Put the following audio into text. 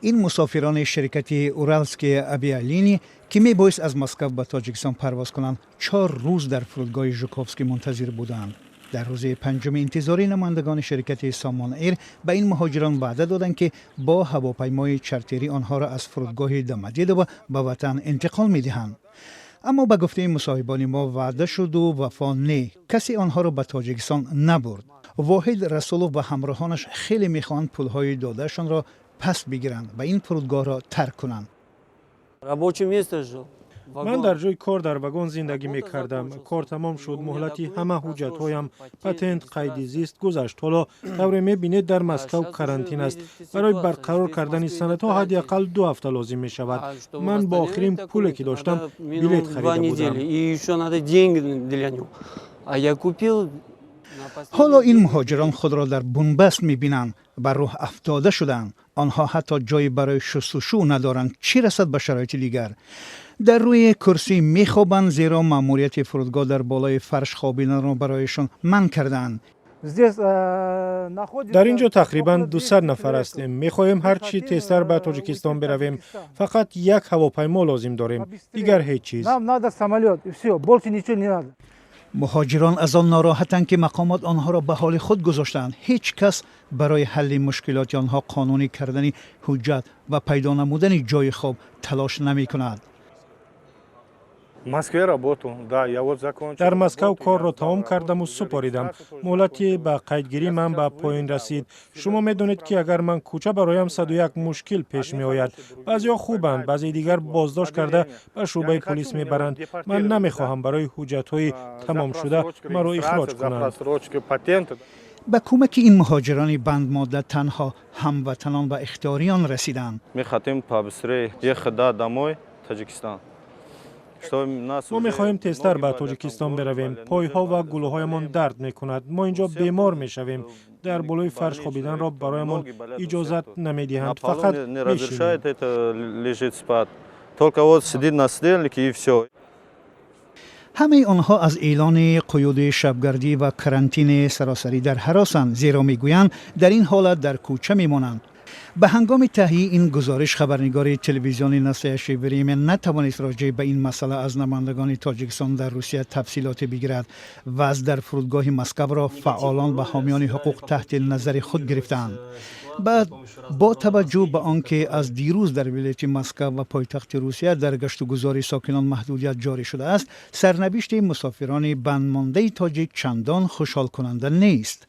Ин мусофирони ширкати «Уральские авиалинии», ки мебоист аз Москав ба Тоҷикистон парвоз кунанд, 4 рӯз дар фурудгоҳи Жуковский мунтазир буданд. Дар рӯзи панҷуми интизорӣ намояндагони ширкати «Сомон Эйр» ба ин муҳоҷирон ваъда доданд, ки бо ҳавопаймои чартерӣ онҳоро аз фурудгоҳи Домодедово ба ватан интиқол медиҳанд. Аммо ба гуфтаи мусоҳибони мо, ваъда шуду вафо не, касе онҳоро ба Тоҷикистон набурд. Воҳид Расулов ва ҳамроҳонаш хеле мехоҳанд пулҳои додаашонро пас бигиранд ва ин фурудгоҳро тарк кунанд. Рабочее место жил. Ман дар ҷои кор дар вагон зиндагӣ мекардам. Кор тамом шуд, муҳлати ҳама ҳуҷҷатҳоям, патент, қайди зист гузашт. Ҳоло тавре мебинед, дар Москав карантин аст. Барои барқарор кардани санадҳо ҳадди ақал 2 ҳафта лозим мешавад. Ман бо охирин пуле, ки доштам, билет харида будам. А я купил. Ҳоло ин муҳоҷирон худро дар бунбаст мебинанд, ба рӯҳ афтода шудаанд. Онҳо ҳатто ҷое барои шустушӯ надоранд, чӣ расад ба шароити дигар. Дар рӯи курсӣ мехобанд, зеро маъмурияти фурудгоҳ дар болои фарш хобиданро барояшон манъ кардаанд. Дар ин ҷо тақрибан 200 нафар ҳастем. Мехоҳем ҳар чӣ тезтар ба Тоҷикистон биравем. Фақат як ҳавопаймо лозим дорем, дигар ҳеҷ чиз. Муҳоҷирон аз он нороҳатанд, ки мақомот онҳоро ба ҳоли худ гузоштаанд. Ҳеҷ кас барои ҳалли мушкилоти онҳо, қонунӣ кардани ҳуҷҷат ва пайдо намудани ҷои хоб талош намекунад. Дар Москав корро тамом кардаму супоридам. Муҳлати ба қайдгирии ман ба поён расид. Шумо медонед, ки агар ман кӯча бароям, 101 мушкил пеш меояд. Баъзеҳо хубанд, баъзеи дигар боздошт карда, ба шӯъбаи полис мебаранд. Ман намехоҳам барои ҳуҷҷатҳои тамомшуда маро ихроҷ кунанд. Ба кӯмаки ин муҳоҷирони бандмонда танҳо ҳамватанон ва ихтиёриён расиданд. Мы хотим побыстрее ехать домой, Таджикистан. Мо мехоҳем тезтар ба Тоҷикистон биравем. Пойҳо ва гулӯҳоямон дард мекунад. Мо ин ҷо бемор мешавем. Дар болои фарш хобиданро бароямон иҷозат намедиҳанд, фақат мешинем. Только вот сидит на стенке, и все. Ҳамаи онҳо аз эълони қуюди шабгардӣ ва карантини саросарӣ дар ҳаросанд, зеро мегӯянд, дар ин ҳолат дар кӯча мемонанд. Ба ҳангоми таҳияи ин гузориш хабарнигори телевизиони «Настоящее время» натавонист роҷеъ ба ин масъала аз намояндагони Тоҷикистон дар Русия тафсилоте бигирад. Вазъ дар фурудгоҳи Москавро фаъолон ва ҳомиёни ҳуқуқ таҳти назари худ гирифтаанд. Баъд бо таваҷҷӯҳ ба он ки аз дирӯз дар вилояти Москав ва пойтахти Русия дар гаштугузори сокинон маҳдудият ҷорӣ шудааст, сарнавишти мусофирони бандмондаи тоҷик чандон хушҳолкунанда нест.